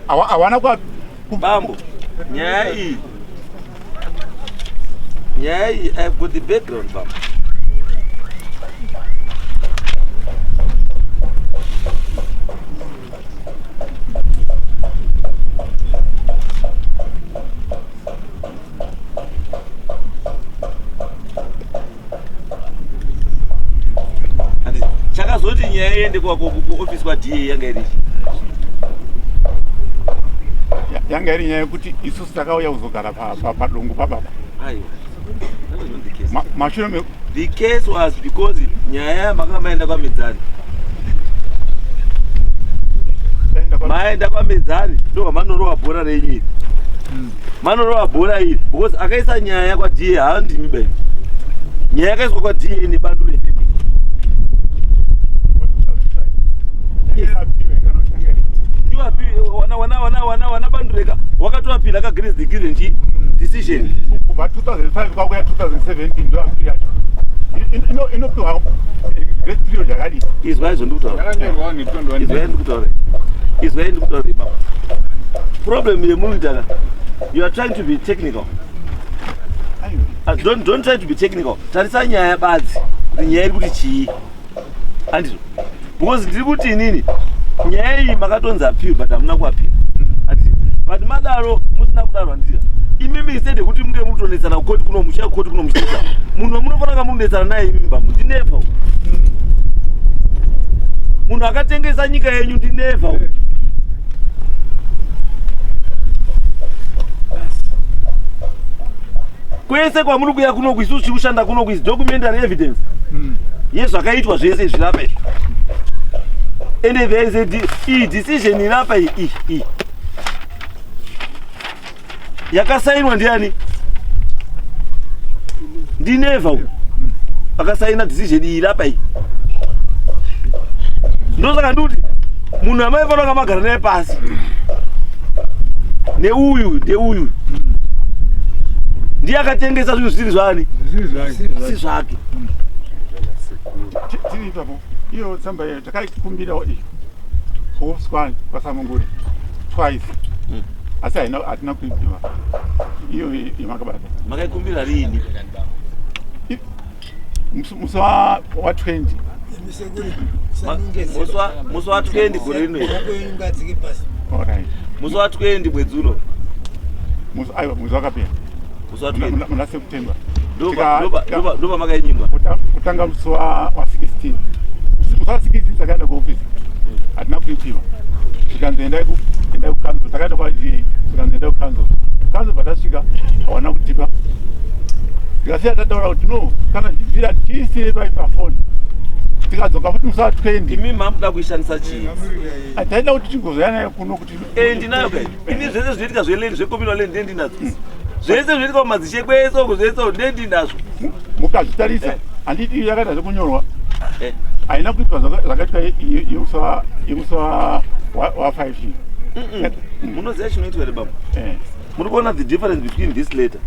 hawana. Bambo, nyaya iyi I've got the background, bambo. Chakazoti nyaya iende kuofisi kwaDA yanga irichi? Yanga iri nyaya yekuti isusu takauya kuzogara padongo pababa. Aiwa, that was not the case. Mashure me The case was because nyaya makanga maenda kwaMedzani. Taenda Maenda kwaMedzani, ndobva manorova bhora renyu iri, manorova bhora iri because akaisa nyaya kwaDA haandimi beni. Nyaya yakaiswa kwaDA neBandure family. Wana Bandureka wakatoapila against the given chi decision. Kubva 2005 kwakuya 2017 ndo appeal yacho inopiwa grace period yakadii? Izwai zvondikutaura. Yakanyorwa ne21. Izwai ndikutaura, izwai ndikutaura, baba. Problem yemunoitaka, you are trying to be technical. Aiwa. Don't try to be technical. Tarisa nyaya badzi kuti nyaya iri kuti chii, handizvo? Because ndiri kuti inini nyaya iyi makatonzi appeal, but hamuna kuappeal, handiti? But madaro musina kudaro, handiti? Imimi instead yekuti munge mutonetsana kukoti kuno, muchiya kukoti kuno muchinetsa munhu wamunofanira kunge munonetsana naye, imimi bambo, ndineva munhu akatengesa nyika yenyu, ndineva. Kwese kwamuri kuya kunoku, isusu tiri kushanda kunoku is documentary evidence yezvakaitwa zvese zvirapa izvi. And there is a iyi decision irapa iyi, iyi yakasainwa ndiani? Ndineva uyu akasaina decision iyi irapa iyi. Ndosaka ndikuti munhu amaifanira kunga magara naye pasi neuyu, ndeuyu ndiye akatengesa zvinhu zvisiri zvani, si zvake. Tiri ipapo, iyo tsamba iyo takaikumbirawo iyo kuofisi kwaSamunguri twice, asi haina, hatina kuipiwa iyo yemakabata. Makaikumbira riini? Musi wa 20. Musi wa 20 gore rino iri? Alright. Musi wa 20 mwedzi uno? Musi, aiwa, mwedzi wakapera. Musi wa 20. Muna September. Ndopa makainyimwa. Kutanga musi wa 16, musi wa 16 takaenda kuofisi, hatina kuipiwa. Zvikanzi endai kukanzuro. Takaenda kwaDA, zvikanzi endai kukanzuro. Kanzuro patasvika hawana kutipa. Tikasiya tataura kuti no, kana zvichibvira tiisire pai pafoni. Tikadzoka futi musi wa 20. Imi mamuda kuishandisa chii? Taida kuti tigozoya nayo kuno kuti Ndinayo kai ini. Zvese zvinoitika zveland, zvecommunal land, ndendinadzo. Zvese zvinoitika mumadzishe kwese uku, zvese uku ndendinazvo. Mukazvitarisa, handiti iyo yakaita zvekunyorwa? Haina kuitwa zvakaitwa yemusi wa 5. Munoziva chinoitwa here, baba? Muri kuona the difference between this letter?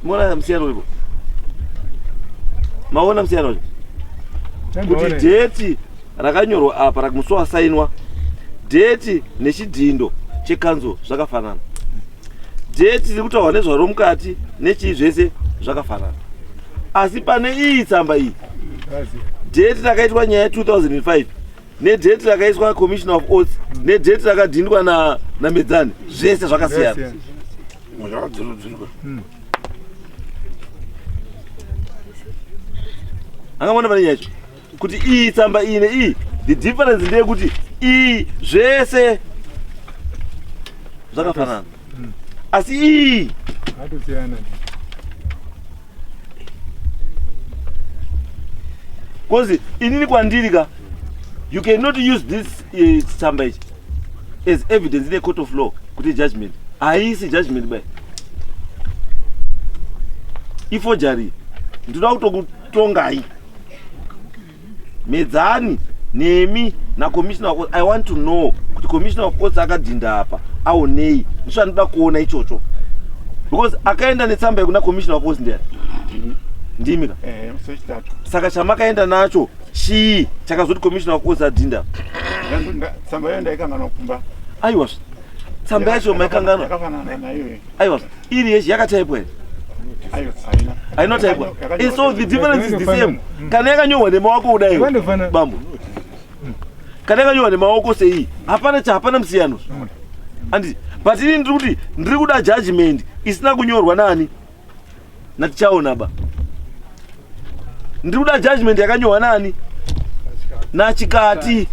Muona musiyano uripo? Maona musiyano uripo kuti date rakanyorwa apa, musi wasainwa, date nechidhindo chekanzo zvakafanana, date riri kutaurwa nezvaro mukati nechii zvese zvakafanana. Asi pane iyi tsamba iyi, date rakaitwa nyaya 2005 nedate rakaiswa commissioner of oaths nedate rakadhindwa naMedzani, zvese zvakasiyana. Zvakadzurudzurwa. Angamona pane nyaya yacho kuti iyi tsamba iyi neiyi, the difference ndeyekuti iyi zvese zvakafanana, asi iyi Atosiyana. 'Cause inini kwandiri ka, you cannot use this tsamba ichi as evidence in a court of law kuti judgment. Haisi judgment bai. Ifojari. Ndinoda kutokutongai. Medzani nemi nacommissioner of courts. I want to know kuti commissioner of courts akadhinda apa aonei. Ndicho andinoda kuona ichocho. Because akaenda netsamba yekuna commissioner of courts ndiani? Ndimi ka. Eh, musi wechitatu. Saka chamakaenda nacho chii chakazoti commissioner of courts adhinda? Tsamba iyoyo ndaikanganwa kumba. Aiwa. Tsamba yacho maikanganwa. Yakafanana naiyoyo. Aiwa. Iri yechi yakataipwa here? Aiwa, haina. Haina kutaipwa. So the difference is the same. Kana yakanyorwa nemaoko kudai. Bambo. Kana yakanyorwa nemaoko sei? Hapana cha hapana musiyano. Anditi. But ini ndiri kuti ndiri kuda judgment isina kunyorwa nani? NaTichaona ba. Ndiri kuda judgment yakanyorwa nani? NaChikati.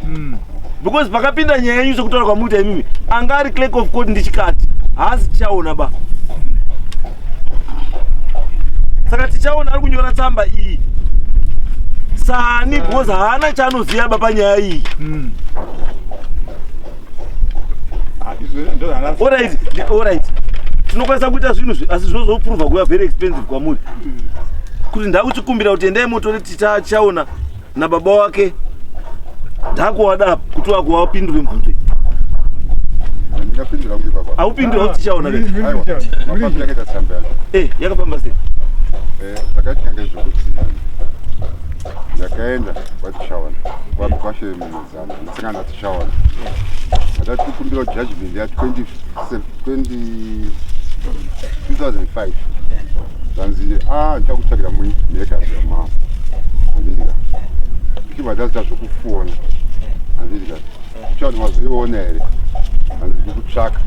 Because pakapinda nyaya yenyu sekutaura kwamuita imimi, anga ari clerk of court ndiChikati. Haasi Tichaona ba. Saka Tichaona ari kunyora tsamba iyi sani because haana chaanoziva ba panyaya iyi. Alright, alright. Tinokwanisa kuita zvinhu asi zvinozoprova kuva very expensive kwamuri. Kuti ndakuchikumbira kuti endai motore Tichaona nababa wake ndakuwada kuti wakuwapindure mubvunzo iyi. Ndingapindura kunge baba. Haupindure Tichaona Aiwa, mafambiro akaita tsamba yacho. Eh, yakafamba sei? Eh, zvakaitika ngezvekuti ndakaenda kwaTichaona kwashe Mumezana ndasangana naTichaona ndakati kukumbira judgment ya 2005 zvanzi a ndichakutsvakira munyika yamama handidika ndichibva ndaziita zvokufona handidika Tichaona wazoiona here hanzi ndikutsvaka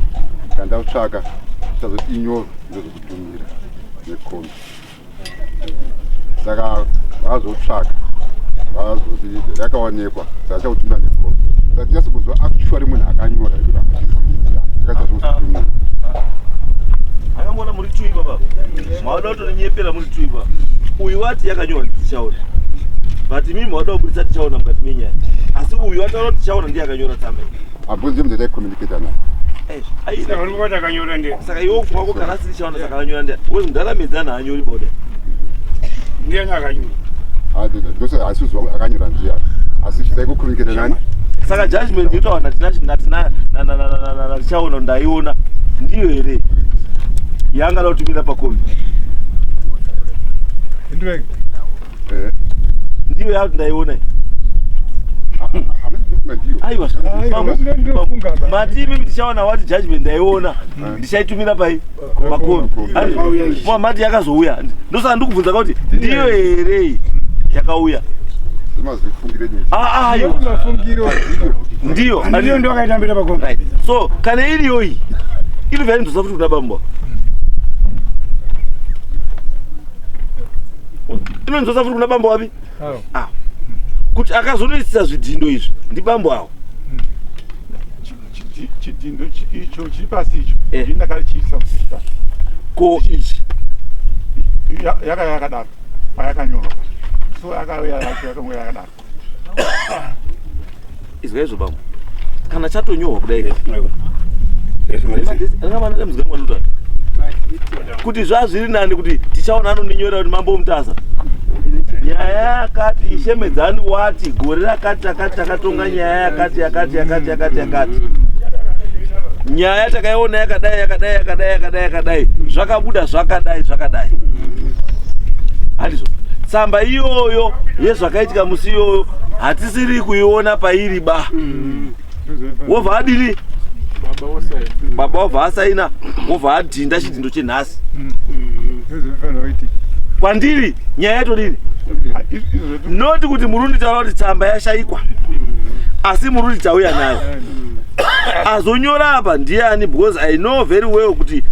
kana ndakutsvaka ndichazoti inyorwe ndozokutumira nekombi saka vazotsvaka vazoti yakaonekwa saka chakutumira nekombi saka tinyatso kunzwa actually munhu akanyora kuti akaita zvokutumira. Akamona muri two baba. Mauda kutonyepera muri two baba. Uyu wati yakanyorwa Tichaona. But mimi mauda kubudisa Tichaona mukati menyaya. Asi uyu wataura kuti Tichaona ndiye akanyora tsamba iyi. Abvunzi munhu taicommunicata naye. Akanyora ndiye. Saka iwe kwako kana asiri Tichaona saka akanyora ndiye. Because mudhara haanyori bode. Ndiye akanyora. Ndose asi zuva akanyora ndiye asi taicommunicata nani. Saka judgment yotaura natina na Tichaona ndaiona ndiyo here yaangada kutumira pakombi? Ndiyo yakuti ndaiona. Aiwa, mati imimi Tichaona wati judgment ndaiona ndichaitumira pai pakombi. Mati yakazouya, ndosaka ndikubvunza kuti ndiyo here yakauya? Aiwa, ndiyo ndiyo ndo akaitambira pakombi. So kana iriyo iyi inobva yainzosa futi kuna bambo, inonzosa futi kuna bambo wapi? Ah, kuti akazonoisisa zvidhindo izvi ndibambo avo. Chidhindo icho chiri pasi icho ndini ndakarichiisa kusista. Ko ichi Yakauya yakadaro payakanyorwa, so yakauya yacho yakauya yakadaro. Izwa izvo bambo, kana chatonyorwa kudai kuti zvazviri nani kuti Tichaona anondinyorera kuti mambo Mutasa nyaya yakati ishemedzani wati gore rakati takati takatonga nyaya yakati yakati yakati yakati yakati nyaya takaiona yakadai yakadai yakadai yakadai yakadai zvakabuda zvakadai zvakadai handizvo? Tsamba iyoyo yezvakaitika musi iyoyo hatisiri kuiona pairi ba. Wobva adini baba? Wobva asaina, wobva adhinda chidhindo chenhasi. Kwandiri nyaya yatodini? Noti kuti murundi taura kuti tsamba yashayikwa, asi murundi tauya nayo. Azonyora apa ndiani? Because I know very well kuti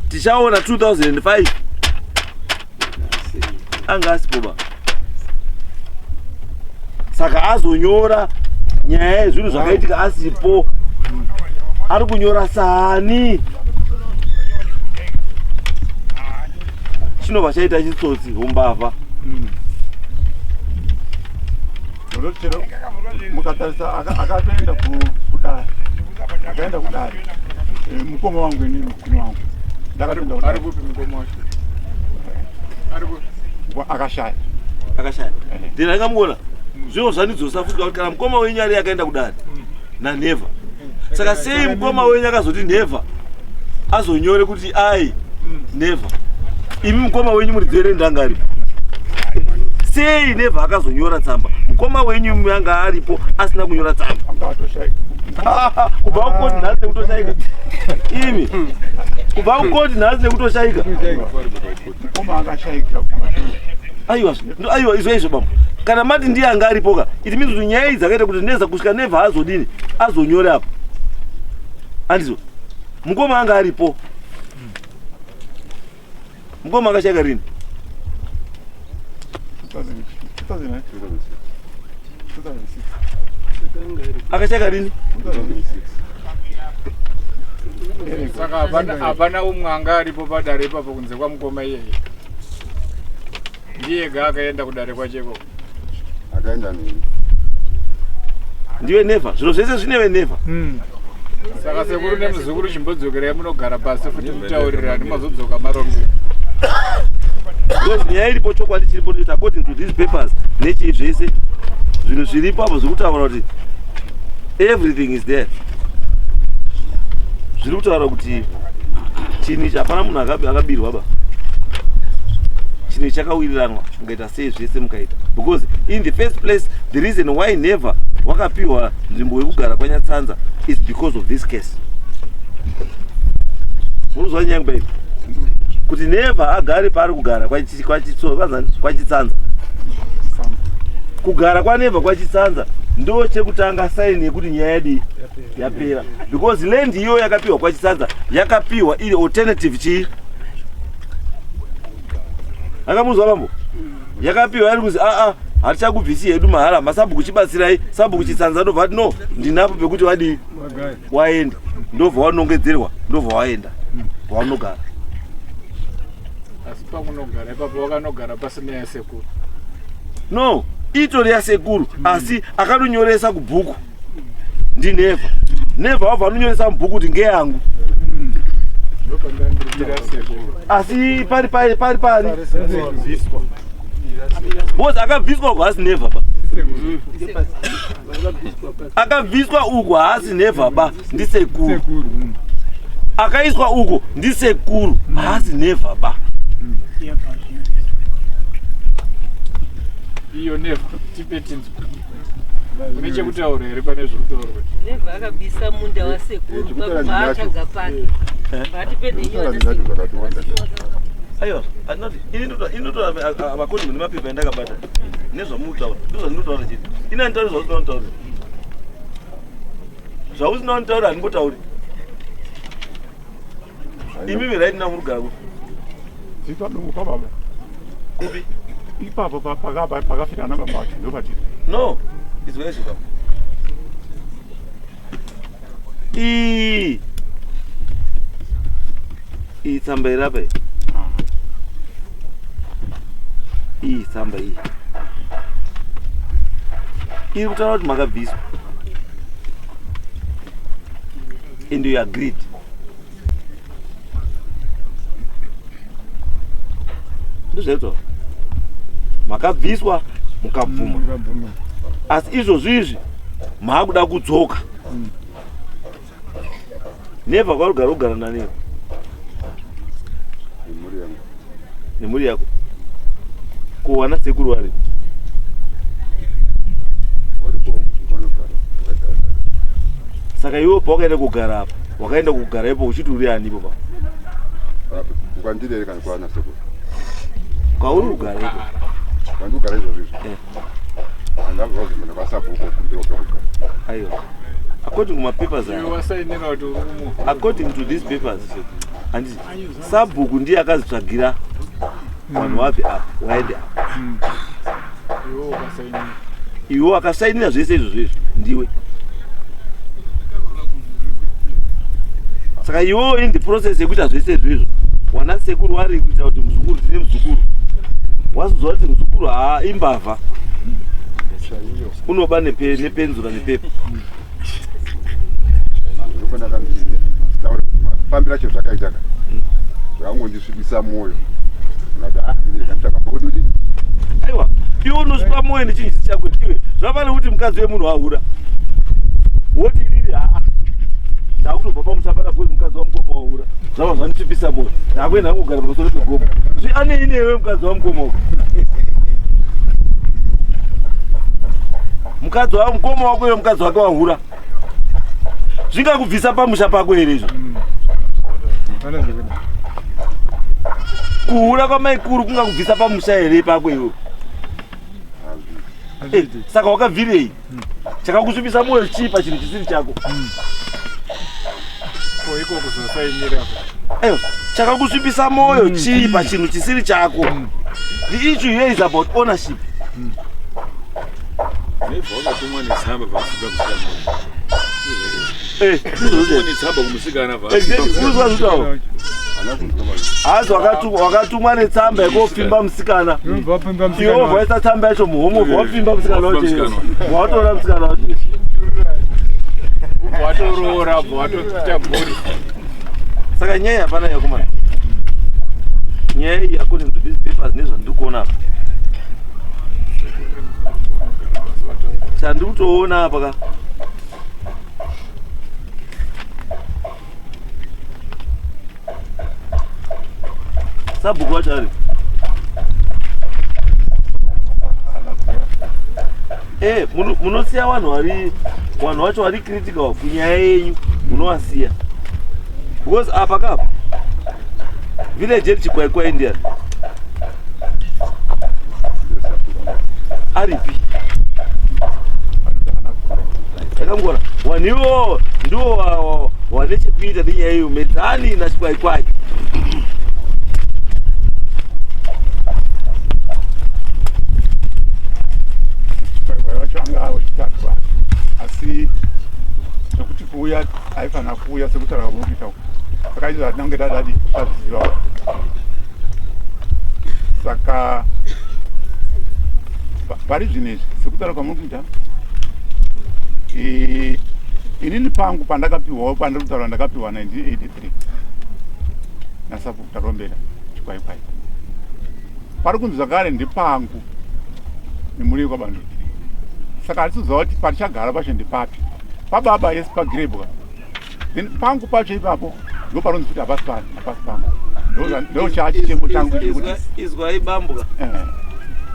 Tichaona 2005 anga asipo ba. Saka azonyora nyaya yezvinhu zvakaitika asipo, ari kunyora sani? Chinobva chaita chitsotsi, umbavha. Ndokuti chero mukatarisa akatoenda kudare, akaenda kudare mukoma wangu, inini mukoma wangu ndakatoenda kudare. Ari kupi mukoma wacho? Akashaya. Akashaya. Then angamuona zviro zvandidzosa futi kuti kana mukoma wenyu ari akaenda kudare naNeva. Saka sei mukoma wenyu akazoti Neva azonyore kuti ai Neva, imi mukoma wenyu muri dzere ndanga aripo? Sei Neva akazonyora tsamba, mukoma wenyu imi anga aripo asina kunyora tsamba? Anga atoshaika. Kubva kukoti nhasi nekutoshaika, imi, kubva kukoti nhasi nekutoshaika. Mukoma akashaika kumashure. Aiwa, aiwa, izvo izvo bambo, kana mati ndiye anga aripo ka, it means kuti nyaya idzi akaita kuti neza kusvika Neva azodini, azonyore apa, andizvo? Mukoma anga aripo. Mukoma akashaika rini? 2000, 2006. Akashaika rini? 2006. Saka hapana umwe anga aripo padare ipapo kunze kwamukoma iyeye? Ndiye ga akaenda kudare kwacheko? Akaenda neni. Ndiwe Neva, zviro zvese zvinewe Neva. Saka sekuru nemuzukuru, chimbodzokerai munogara pasi futi mutaurirani, mazodzoka maronge. Because nyaya iripo, chokwadi chiripo ndechekuti according to these papers nechii zvese, zvinhu zviripo apo zviri kutaura kuti everything is there, zviri kutaura kuti chinhu ichi hapana munhu akabirwa ba. Chinhu ichi chakawiriranwa, mukaita sei zvese mukaita, because in the first place the reason why Never wakapiwa nzvimbo yekugara kwaNyatsanza is because of this case. Munozwa nyaya yangu kuti Never agare paari kugara kwaChitsanza, kugara kwaNeva kwaChitsanza ndo chekutanga, sign yekuti nyaya yadii, yapera, because land iyo yakapiwa kwaChitsanza yakapiwa iri alternative. Chii akamuzwa bambo? Yakapiwa iri kuzi aa, hatichakubvisi hedu mahara, masabhuku chibatsirai. Sabhuku Chitsanza ndobva ati no, ndinapo pekuti vadii, waenda, ndobva wanongedzerwa, ndobva waenda waunogara. Asi pakunogara ipapo wakanogara pasina yasekuru? No, itori yasekuru, asi akadonyoresa kubhuku ndiNeva. Neva wabva anonyoresa mubhuku kuti ngeyangu, asi pari pari pari pari because akabviswa uku haasi Neva ba. Akabviswa uku haasi Neva ba, ndisekuru. Akaiswa uku ndisekuru, haasi Neva ba. Iyo Neva, tipe tinzwa, une chekutaura here pane zviri kutaurwa? Neva akabisa munda wasekuru. Chekutaura ndinacho. Paakatsvaga pake vatipe. Chekutaura ndinacho zvakatiwanda. Aiwa, ini ndotora vakoti mune mapepa endakabata nezvamutaura, ndozvandinotaura chete. Ini handitauri zvausina kunditaurira. Zvausina kunditaura handingotauri. Imimi right now muri kugara kupi? Zitwa dungu pababa. Kupi? Ipapo pakafira ana baba vacho, ndopatiri. No, izwa izvo baba, iyi iyi tsamba iri apa, iyi iyi tsamba iyi iri kutaura kuti makabviswa and you agreed. Ndozvaitaura, makabviswa mukabvuma, asi izvozvo izvi maakuda kudzoka. Neva kwarugara kugara naniyo? Nemhuri yangu. Nemhuri yako. Kuwana sekuru vari? Varipo, vanogara vakagara. Saka iwe pawakaenda kugara apa, wakaenda kugara ipo uchiti uri ani ipo pa? Kwandiri here kana kwana sekuru? Kwauri kugara ipo. Kwandikugara izvozvo izvo? Eh. Handabva kuti munhu kwasabhuku kumbira kwekugara. Aiwa, according kumapapers Iwe aya, wasainira kuti uri kumufa. According to these papers, handiti sabhuku ndiye akazitsvagira vanhu vabve apa waende apa? Iwe ukasainira. Iwe wakasainira zvese izvozvo izvo ndiwe. Saka iwewo in the process yekuita zvese izvo izvo, wana sekuru wari kuita kuti muzukuru, tine muzukuru, wazozwa kuti muzukuru haa, imbavha, unoba nepenzura nepepa. Ndinofanira nditaure kuti mafambiro acho zvakaita ka, zvakangondisvibisa mwoyo. Ndikati, ah, ini Ndikatsvaka kuti Aiwa, iwe unosvipa mwoyo nechinhu chisi chako iwe. Zvafana kuti mukadzi wemunhu wahura. Woti iriri haa. Ndakutobva pamusha pana because mukadzi wamukoma wahura. Zvava zvandisvipisa mwoyo. Ndakuenda hangu kugara pamusoro pegomo. Zvi anei newe mukadzi wamukoma wako. Mukadzi wamukoma wako iwe mukadzi wake wahura. Zvingakubvisa pamusha pako here izvo? Kuhura kwamaikuru kungakubvisa pamusha here pako iwe? Eh, saka wakabvirei? Chakakusvipisa mwoyo chii pachinhu chisiri chako? Ko iko kuzosainira. Aiwa, chakakusvipisa mwoyo chii pachinhu chisiri chako? The issue here is about ownership. Never wakatumwa netsamba paafika musikana. Eh, Wakatumwa netsamba kumusikana pa. Exactly, unozwa zvitawo. Hazi wakatumwa netsamba yekofimba musikana. Iwe wobva waisa tsamba yacho muhomwe wobva wapfimba musikana wacho. Watora musikana wacho. Watoroora bva watoita mhuri. Saka nyaya hapana yakomana. Nyaya iyi according to these papers nezvandiri kuona apa. Chandiri kutoona apa ka. Sabhuku wacho ari. Eh, munosiya vanhu vari vanhu vacho vari critical kunyaya yenyu munovasiya. Because apa ka village yedu Chikwaikwai ndiani? Aripi? Takangora. Vanhu ivovo ndivo vane chekuita nenyaya iyo medzani naChikwaikwai. Chikwaikwai vacho anga awechitatu vanhu asi zvekuti kuuya aifanira kuuya sekutaura kwamuri kuita uku saka izvo hatina kunge tadadi tazviziva saka pari zvino izvi sekutaura kwamuri kuita eh, inini pangu pandakapiwawo pandiri kutaura ndakapiwa 1983 nasabhuku Tarombera Chikwaikwai pari kunzi zvakare ndepangu nemhuri yekwaBandura saka hatisi kuziva kuti patichagara pacho ndepapi pababa yes pagirebwa then pangu pacho ipapo ndo panonzi kuti hapasi pani hapasi pangu ndo chachichemo changu chekuti Izwai bambo ka. Eh.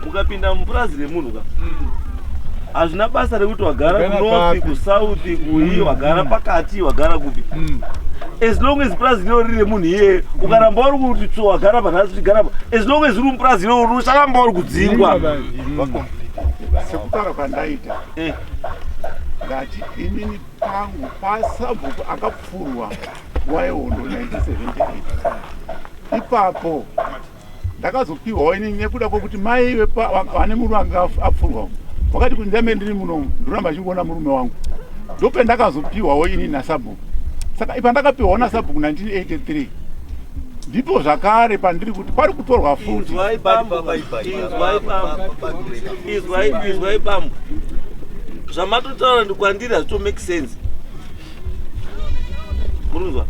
Mukapinda mupurazi remunhu ka. Hazvina basa rekuti wagara Wagara kunorth, papi. kusouth, kuyi, wagara pakati, wagara kupi. As long as purazi riro riri remunhu iyeye, ukaramba uri kuti tso wagara panhasi uchigara pa. As long as uri mupurazi iroro ucharamba uri kudzingwa. Sekutaura kwandaita Eh. ndati inini pangu pasabhuku akapfurwa wayehondo 1978 ipapo ndakazopiwawo inini nekuda kwekuti mai vane murume anga apfurwa wakati kuti ndame ndiri muno ndoramba chingoona murume wangu ndopendakazopiwawo inini nasabhuku saka ipa ndakapiwawo nasabhuku 1983 ndipo zvakare pandiri kuti pari kutorwa futi Izwai bambo, izwai bambo, izwai bambo. Zvamatotaura ndikwandiri hazvito make sense. Murunzwa?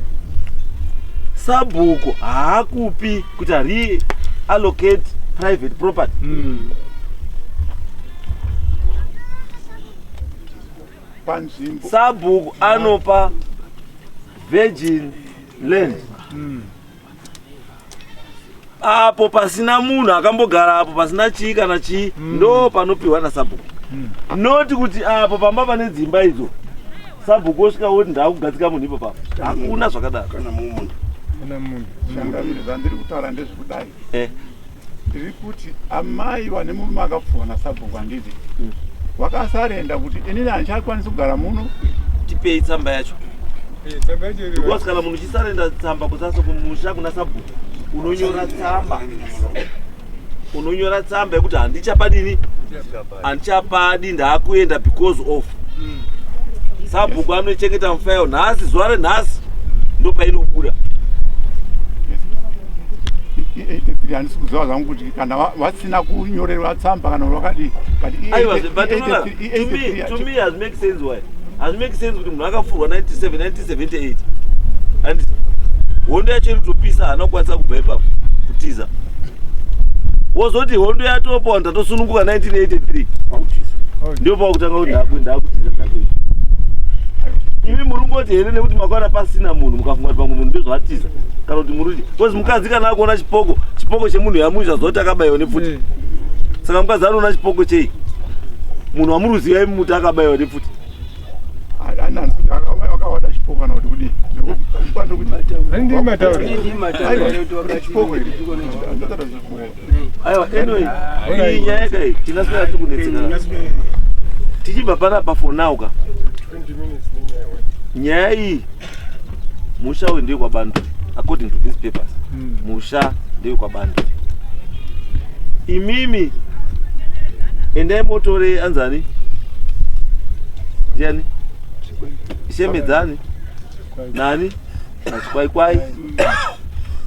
Sabhuku haakupi kuti reallocate private property. Panzvimbo. Sabhuku anopa virgin land. Apo pasina munhu akambogara apo pasina chii kana chii ndo panopiwa nasabhuku. Not kuti apo pamba pane dzimba idzo sabhuku osvika woti ndakugadzika munhu ipo papo. Hakuna zvakadaro. Kana mumunda. Kana munhu. Changamire, zvandiri kutaura ndezvekudai. Eh. Ndiri kuti amai vane murume akapfuwa nasabhuku handiti vakasarenda kuti inini handichakwanisi kugara muno. Tipei tsamba yacho. Tsamba yacho iri Because kana munhu uchisarenda tsamba kusaso kumusha kuna sabhuku unonyora tsamba. Unonyora tsamba yekuti handichapadini handichapadi ndaakuenda because of sabhuku anochengeta mufayo nhasi zuva renhasi ndopainobuda. I83 handisi kuziva zvangu kuti kana vasina kunyorerwa tsamba kana vakadii but Aiwa, but unoona, to me has make sense why has make sense kuti munhu akafurwa 97 1978 and hondo yacho iri kutopisa haana kukwanisa kubva ipapo kutiza. Wozoti hondo yatopa vanhu tatosununguka 1983, ndipo pakutanga kuti ndakutiza, ndakuita. Imi muri ngoti here nekuti makaona pasina munhu, mukafunga kuti pamwe munhu ndozvatiza, kana kuti muri because mukadzi kana akuona chipoko, chipoko chemunhu yamuizva zoti akabayiwa nepfuti. Saka mukadzi anoona chipoko chei, munhu wamuruziva imi muti akabayiwa nepfuti? Akawana chipoko kana kuti kudii? Handii mataura. Chipoko here? Aiwa, anyway, iyi nyaya kai tingaswera tikunetsekana tichibva panapa. For now ka, nyaya iyi, musha uyu ndewekwaBandu. According to these papers, musha ndewekwaBandu. Imimi endai motore anzani, ndiani, Shemedzani nani naChikwaikwai,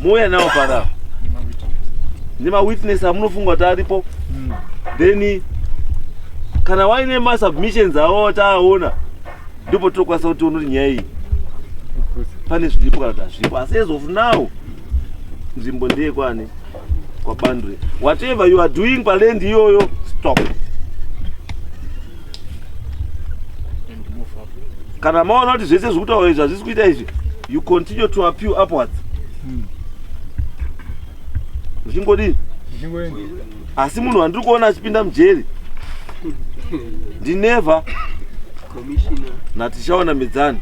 muuya nawo panapa nemawitness amunofunga kuti aripo. Then kana waine masubmissions avo taaona, ndipo tinokwanisa kuti tione kuti nyaya iyi pane zviripo kana kuti hazvipo. Asi as of now, nzvimbo ndeyekwani? KwaBandure. Whatever you are doing paland iyoyo, stop. Kana maona kuti zvese zviri kutaura izvi hazvisi kuita izvi, you continue to appeal upwards muchingodini. Asi munhu wandiri kuona achipinda mujeri ndineva naTichaona Medzani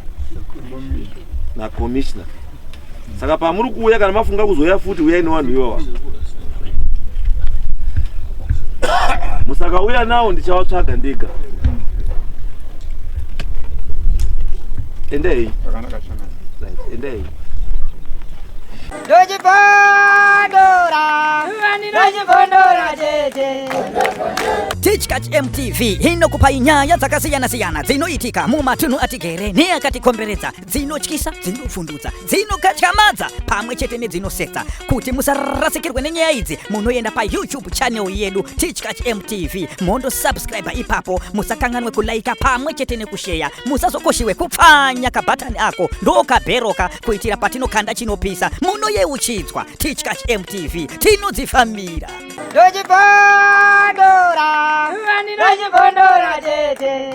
nacommissioner. Saka pamuri kuuya, kana mafunga kuzouya futi, uyai nevanhu ivava. Musakauya nawo, ndichavatsvaga ndega. Endei. Right, endei. Ndochipondora, ndochipondora chete. Tichkach MTV inokupai nyaya dzakasiyana-siyana dzinoitika mumatunhu atigere neakatikomberedza, dzinotyisa, dzinovhundutsa, dzinokatyamadza pamwe chete nedzinosetsa. Kuti musarasikirwe nenyaya idzi, munoenda paYouTube channel yedu, Tichkach MTV, mondosubscribe ipapo. Musakanganwe kulaika pamwe chete nekusheya. Musazokoshiwe kupfanya kabhatani ako ndokabheroka, kuitira patinokanda chinopisa munoyeuchidzwa. Tichkach MTV, tinodzifambira. Ndochipondora, ndochipondora chete.